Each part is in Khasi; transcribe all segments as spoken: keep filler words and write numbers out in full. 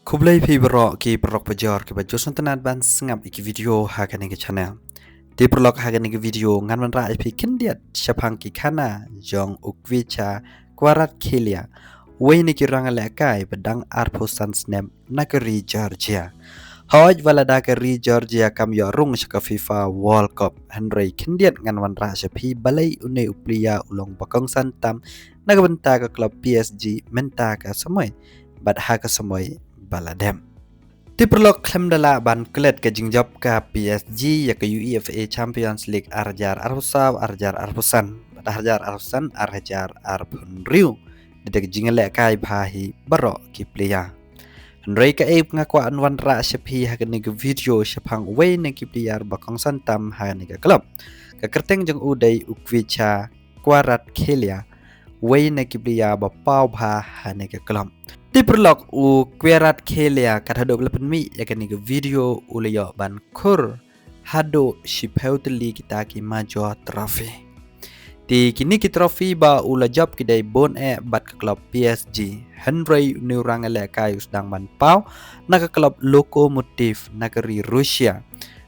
Khublei phi baroh ki paralok pajor kiba ju sngewtynnat ban sngap ïa ki video ha kane ka channel. Te paralok, ha kane ka video ngan wanrah ïa phi khyndiat shaphang ki khana jong u Khvicha Kvaratskhelia, uwei na ki rangïalehkai ba dang arphew san snem na ka ri Georgia. Hooid, wat lada ka ri Georgia kam ïoh rung sha ka FIFA World Cup, hynrei khyndiat ngan wanrah sha phi balei une u player u long ba kongsan tam na ka bynta ka club P S G mynta ka samoi bad ha ka samoi ba la dep. Te paralok, khlem da lah ban klet, ka jingjop ka P S G ïa ka UEFA Champions League ar hajar arphew saw, ar hajar arphew san bad ar hajar arphew san, ar hajar arphew hynriew, da ka jingïalehkai bha hi baroh ki player. Hynrei kaei nga kwah ban wanrah sha phi ha kane ka video shaphang uwei na ki player ba kongsan tam ha kane ka club. Ka kyrteng jong u dei u Khvicha Kvaratskhelia, uwei na ki player ba paw bha ha kane ka club. Te paralok, u Kvaratskhelia, kat haduh ba la pynmih ïa kane ka video, u la ïoh ban khur haduh shiphew tylli kita ki major trophy. Te kine ki trophy ba u la jop ki dei bun eh bad ka club P S G. Hynrei une u rangïalehkai u sdang ban paw na ka club Lokomotiv na ka ri Russia.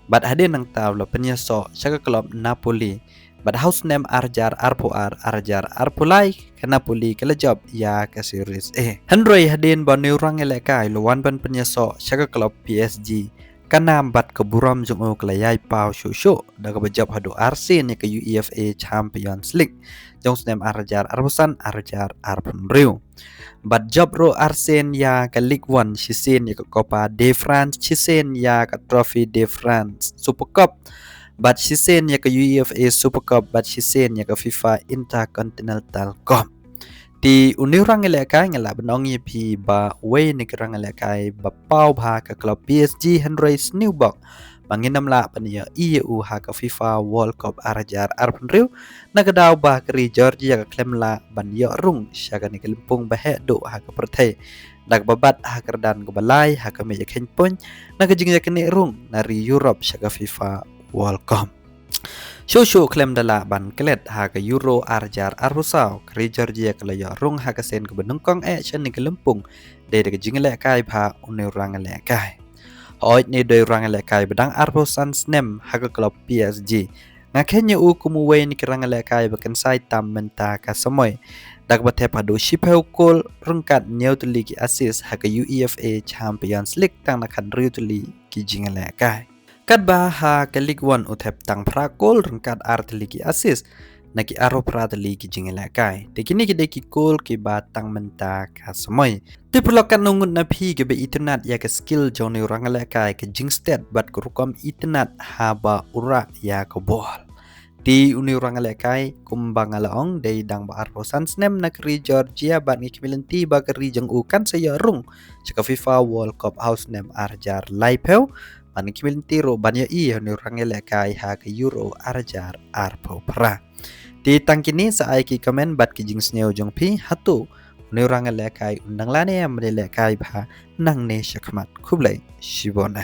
Bad hadien nangta u la pynïasoh sha ka club Napoli. Bad ha u snem ar hajar arphew ar, ar hajar arphew lai, ka Napoli ka la jop ïa ka Serie A. Hynrei hadien ba une u rangïalehkai u la wan ban pynïasoh sha ka club P S G, ka nam bad ka burom jong u ka la ïai paw shuh shuh da kaba jop haduh arsien ïa ka UEFA Champions League jong u snem ar hajar arphew san, ar hajar arphew hynriew. Bad jop ruh arsien ïa ka Ligue One, shisien ïa ka Copa de France, shisien ïa ka Trophée de France Super Cup, bad shisien ïa ka UEFA Super Cup, bad shisien ïa ka FIFA Intercontinental Cup. Te une u rangïalehkai, nga lah ban ong ïa phi ba uwei na ki rangïalehkai ba paw bha ha ka club P S G, hynrei sniew bok ba ngin ym lah ban ïohi ïa u ha ka FIFA World Cup ar hajar arphew hynriew, na ka daw ba ka ri Georgia ka khlem lah ban ïoh rung sha kane ka lympung ba heh duh ha ka pyrthei, da kaba bat ha ka kyrdan kaba lai ha ka mih ïakheiñ point na ka jingïaknieh rung na ri Europe sha ka FIFA World Cup. Shuh shuh khlem da lah ban klet, ha ka Euro ar hajar arphew saw, ka ri Georgia ka la ïoh rung ha ka sien kaba nyngkong eh sha kane ka lympung, dei da ka jingïalehkai bha une u rangïalehkai. Hooid, une u dei u rangïalehkai ba dang arphew san snem ha ka club P S G. Nga kheiñ ïa u kum uwei na ki rangïalehkai ba kynsai tam mynta ka samoi, da kaba thep haduh shiphew kol ryngkat hynñiew tylli ki assist ha ka UEFA Champions League tang na khathynriew tylli ki jingïalehkai. Katba ha ka Ligue One u thep tang phra kol ryngkat ar tylli ki assist na ki arphew phra tylli ki jingïalehkai. Te kine ki dei ki kol kiba tang mynta ka samoi. Te paralok, katno ngut na phi kiba itynnad ïa ka skill jong une u rangïalehkai, ka jingstet bad ka rukom itynnad haba u rah ïa ka bol. Te une u rangïalehkai, kumba nga la ong, dei dang ba arphew san snem na ka ri Georgia, bad ngi khmih lynti ba ka ri jong u kan sa ïoh rung sha ka FIFA World Cup ha u snem ar hajar laiphew. Bad ngi khmih lynti ruh ban ïohi ïa une u rangïalehkai ha ka Euro ar hajar arphew phra. Te tang kine, sa ai ki comment bad ki jingsngew jong phi, hato une u rangïalehkai un dang lah ne em ban ïalehkai bha nangne shakhmat. Khublei shibun.